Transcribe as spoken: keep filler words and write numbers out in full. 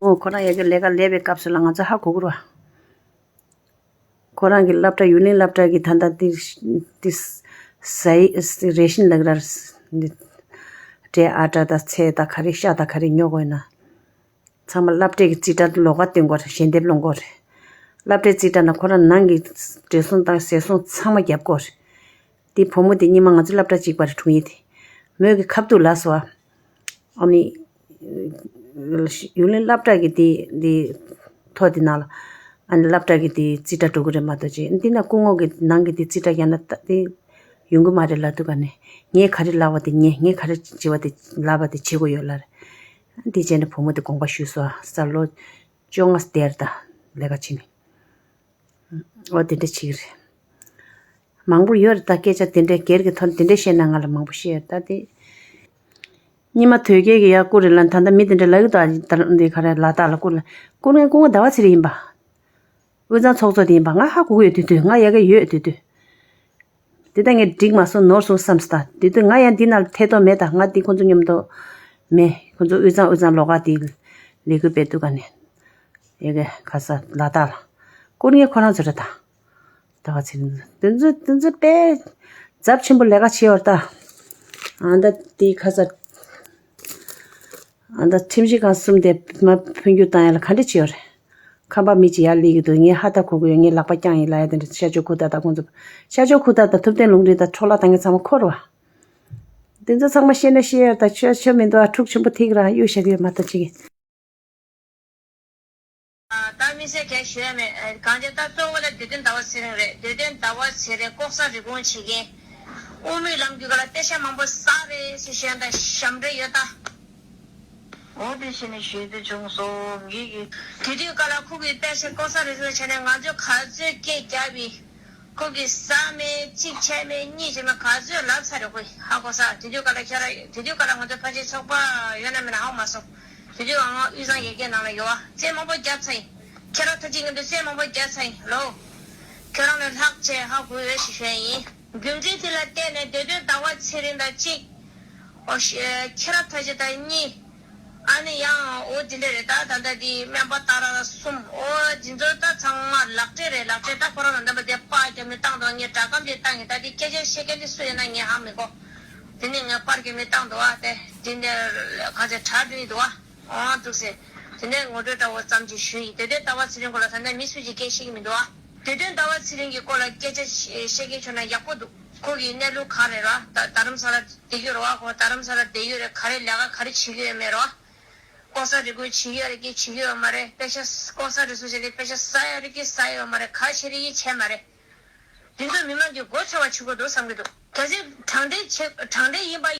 ཨོ་ཁོ་རང་ཡ་གི་ལས་ཀ་ལས་པའི་སྐབས་སུ་ལ་ང་ཚོ་ཧ་གོ་གི་རེད་བ། ཁོ་རང་གི་སློབ་གྲྭ་ཡུན་རིང་སློབ་གྲྭ་གི་ད་ལྟ་དེ་དེ་ཟའི་རེ་ཤིན་ལབ་ར་འདི་འབྲས་ཨ་ཊ་དང་ཚལ་དང་ག་རེ་ཤ་དང་ག་རེ་ཉོ་དགོས་ན། ཚང་མ་སློབ་གྲྭའི་གི་རྩིས་ཁྲ་ལོགས་ཀ་སྟོན་དགོས་རེད། ཞལ་འདེབས་སློང་དགོས་རེད། སློབ་གྲྭའི་རྩིས་ཁྲ་ན་ཁོ་རང་ནང་གི་བགྲེས་སོང་དང་ཟས་སོང་ཚང་མ་རྒྱབ་དགོས་རེད། དེ་བུ་མོ་དེ་སྙེ་མ་ང་ཚོ་སློབ་གྲྭ་གཅིག་པ་རེད། དྲུང་ཡིག་དེ་མོས་གི་ཁ་ཐུག་ལབ་སོང་ཨ། ཨ་ནི་ཡུན་རིང་སློབ་གྲྭ་གི་དེ་དེ་ཐོ་དེ་ནང་ལ་ཨ་ནི་སློབ་གྲྭ་གི་དེ་རྩིས་ཁྲ་འགྲོ་གི་རེད་མ་གཏོགས་ཅེས་འདི་ན་སྐུ་ངོ་གི་ནང་གི་དེ་རྩིས་ཁྲ་རྒྱག་ན་ད་དེ་ཡོང་གི་མ་རེད་ལབ་འདུག་ག་ནས། ངས་ག་རེ་ལབ་པ་དེ་ཉན། ངས་ག་རེ་བྱེད་པ་དེ་ལབ་པ་དེ་བྱེད་དགོས་ཡོད་ལབ་རེད། དེ་བྱས་ནས་བུ་མོ་དེ་དགོངས་པ་ཞུས་སོང་ས་ལོ། བཅོ་ལྔ་དེར་ད་ལས་ཀ་བྱེད་མི། ཨོ་དེ་འདྲ་བྱེད་ཀྱི་རེད། མང་པོ་ཡོད་རེད་ད། སྐད་ཆ་དེ་འདྲའི་སྒེར་གྱི་ཐོག་དེ་འདྲ་བཤད་ན་ང་ལ་མང་པོ་བཤད་ཡོད་ད་དེ། སྙེ་མ་དོལ་རྒྱལ་གྱི་ཡ་བཀུར་རེད་ལ་ད་ལྟ་མི་དེ་འདྲ་ལབ་ཀྱི་འདུག་ཨ་ད་འདི་ག་རེ་ལ་དྭགས་ལ་བཀུར་ལ་བཀུར་ངའི་སྐུ་ངོ་ཟླ་བ་ཚེ་རིང་ཡིན་པ། དབུས་གཙང་ཚོགས་གཙོ་དེ་ཡིན་པ་ང་ཧ་གོ་གི་ཡོད་དུས་དུས་ང་ཡ་གི་ཡོད་དུས་དུས། དེ་ལྟ་ངས་འགྲིག་མ་སོང་ནོར་སོང་བསམ་སྟ་དེ་དུས་ང་ཡང་འདི་ནང་ཐད་གཏོང་མེད་ད། ང་འདི་ཁོང་ཚོ་མཉམ་དུ་མེད། ཁོང་ཚོ་དབུས་གཙང་དབུས་གཙང་ལོགས་ཀ་དེ་ལས་ཁུར་སྤེལ་དུས་ག་ནས་ཡ་གི་ག་ས་ལ་དྭགས་ལ་བཀུར་ངའི་ཁོ་རང་ཚོ་རེད་ད། ད་ག་ཚིག་དེ་ཚོ་དེ་ཚོ་དཔེ་ཚབས་ཆེན་པོ་ལས་ཀ་བྱེད་བར་ལྟ། ཨ་ད་དེ་ཁ་ཚ། ཨ་ད་ཁྲིམས་ཞིབ་ཁང་གསུམ་དེ་མ་འཕོ་འགྱུར་བཏང་ཡ་ལ་ག་འདྲ་བྱེད་བར། ཁམས་པ་མི་གཅིག་ཡར་སླེབས་ཀྱི་འདུག་ངས་ཧ་ད་གོ་གི་ཡོད། ངས་ལག་པ་བརྐྱངས་ཡིན་ལབ་ཡ་དེ་འདྲ། ཤར་ཕྱོགས་ཁུག་རྟ་དང་ཁོང་ཚོ། ཤར་ཕྱོགས་ཁུག་རྟ་དང་ཐུབ་བསྟན་ལུང་རིགས་དང་འཕྲོ་བརླག་བཏང་མཁན་ཚང་མ་ཁོ་རེད་བ། དེ་ཚོ་ཚང་མ་ཤེས་ན་ཤེས་ཡ་ད་ཆོས་ཆོས་མི་འདུག་ཨ་འཁྲུག་ཆེན་པོ་ཐིག་ར་གཡུག་བཞག་གི་ཡོད་མ་གཏོགས་ཅི་གི། ད་དམིགས་བསལ་གང་ཞུ་ཡ་མེད། གང་ཅི་ད་གཙོ་བོ་ལ་བདེ་དོན་ཟླ་བ་ཚེ་རིང་རེད། བདེ་དོན་ཟླ་བ་ཚེ་རིང་ལྐོག་ཟ་རེ་སྐུང་བྱེད་མཁན། དབུ་མའི་ལམ་རྒྱུད་ཀ་ལ་དཔེ་ཆ་མང་པོ་བསགས་རེད་ཟེར་ཞུ་ཡ་ད་ཞབས་འདྲེན་ཡོད་ད། འོ་དེ་བྱས་ནས་ཞུ་རྒྱུ་བྱུང་སོང་ངེད་ཀྱི། དེ་དུས་ཀ་ལ་ཁོ་གིས་དཔེ་ཆ་ལྐོག་ཟ་རེ་སྐུང་བྱས་ནས་ང་ཚོས་ག་ཚོད་སྐད་རྒྱབ་པའི། ཁོ་གིས་ཟ་མེད་གཅིག་བྱས་མེད་གཉིས་བྱས་མེད་ག་ཚོད་ལབ་ཚར་རེད། ཁོས་ཧ་གོ་ས། དེ་དུས་ཀ་ལ་ཁྱོད་རང་དེ་དུས་ཀ་ལ་ང་ཚོ་ཕལ་ཆེར་ཚོགས་པ་ཡོད་ན་མེད་ན་ཧ་གོ་མ་སོང་། དེ་དུས་ང་དབུས་གཙང་ཡར་རྒྱས་ནང་ལ་ཡོད་བ། རྩེད་མང་པོ་བརྒྱབ་ཚར་ཡིན། ཁྱེད་རང་ཐུགས་རྗེ་ཆེ་འདུག་རྩེད་མང་པོ་བརྒྱབ་ཚར་ཡིན་ལོ། ཁྱོད་རང་ལས་ལྷག་བྱས་ཧ་གོ་ཡོད་ཞེས་ཞུ་ཡ་ཡིན། རྒྱུ་མཚན་དེ་ལ་བརྟེན་ནས་བདེ་དོན་ཟླ་བ་ཚེ་རིང་དང་གཅིག་ཨོ་ཤེ། ཁྱེད་རང་ཐུགས་རྗེ་ཆེ་གཉིས། ཨ་ནི་ཡང་འོ་དེ་འདྲ་རེད་ད། ད་ལྟ་དེ་སྨན་པ་ཏཱ་ར་གསུམ། འོ་དེ་ཚོ་ད་ཚང་མ་ལག་འབྲེལ་རེད། ལག་འབྲེལ་ད་ཁོ་རང་ལ་འདམ་པ་དེ་པར་རྒྱབ་ནས་བཏང་འདུག་ངས་སྒྲ་སྒམ་དེ་བཏང་ངས་ད་དེ་སྐད་ཆ་བཤད་མཁན་དེ་སུ་ཡིན་ན་ངས་ཧ་མི་གོ། དེ་ནས་ངས་པར་རྒྱབ་ནས་བཏང་འདུག་ཨ་དེ་དེ་ནས་ག་ཚོད་གྲ་སྒྲིག་འདུག་ཨ། འོ་འདུག་ཟེར། དེ་ནས་ངོ་སྤྲོད་འདྲ་བོ་ཙམ་ཅིག་ཞུས་ཡིན། བདེ་དོན་ཟླ་བ་ཚེ་རིང་སྐོར་ལ་ད་ལྟ་མི་སུ་ཞིག་སྐད་ཤེས་ཀྱི་མི་འདུག་ཨ། བདེ་དོན་ཟླ་བ་ཚེ་རིང་གི་སྐོར་ལ་སྐད་ཆ་བཤད་མཁན་བྱུང་ན་ཡག་པོ་འདུག་ཁོ་གི་གནས་ལུགས་ག་རེ་རེད་བ། ད་རྡ་རམ་ས་ལ་བསྡད་ཡོད་རེད་བ། ཁོ་རྡ་རམ་ས་ལ་བསྡད་ཡོད་རེད། ག་རེ་ལས་ཀ་ག་རེ་བྱེད་ཀྱི་ཡོད་མེད་རེད་བ། ལྐོག་ཟ་རེ་སྐུལ་བྱེད་ཀྱི་ཡོད་རེད་ཀྱི་བྱེད་ཀྱི་ཡོད་མ་རེད། དཔེ་ཆ་ལྐོག་ཟ་རེ་སུ་བྱས་ཏེ་དཔེ་ཆ་ཟ་ཡོད་རེད་ཀྱི་ཟ་ཡོད་མ་རེད། ག་བྱེད་རེད་ཀྱི་བྱས་མ་རེད། དེ་ཚོ་མི་མང་གི་མགོ་ཚོས་པ་བྱེད་དགོས་འདུག་བསམ་གྱི་འདུག་གལ་སྲིད་དྲང་བདེན་བྱེད་དྲང་བདེན་ཡིན་པ།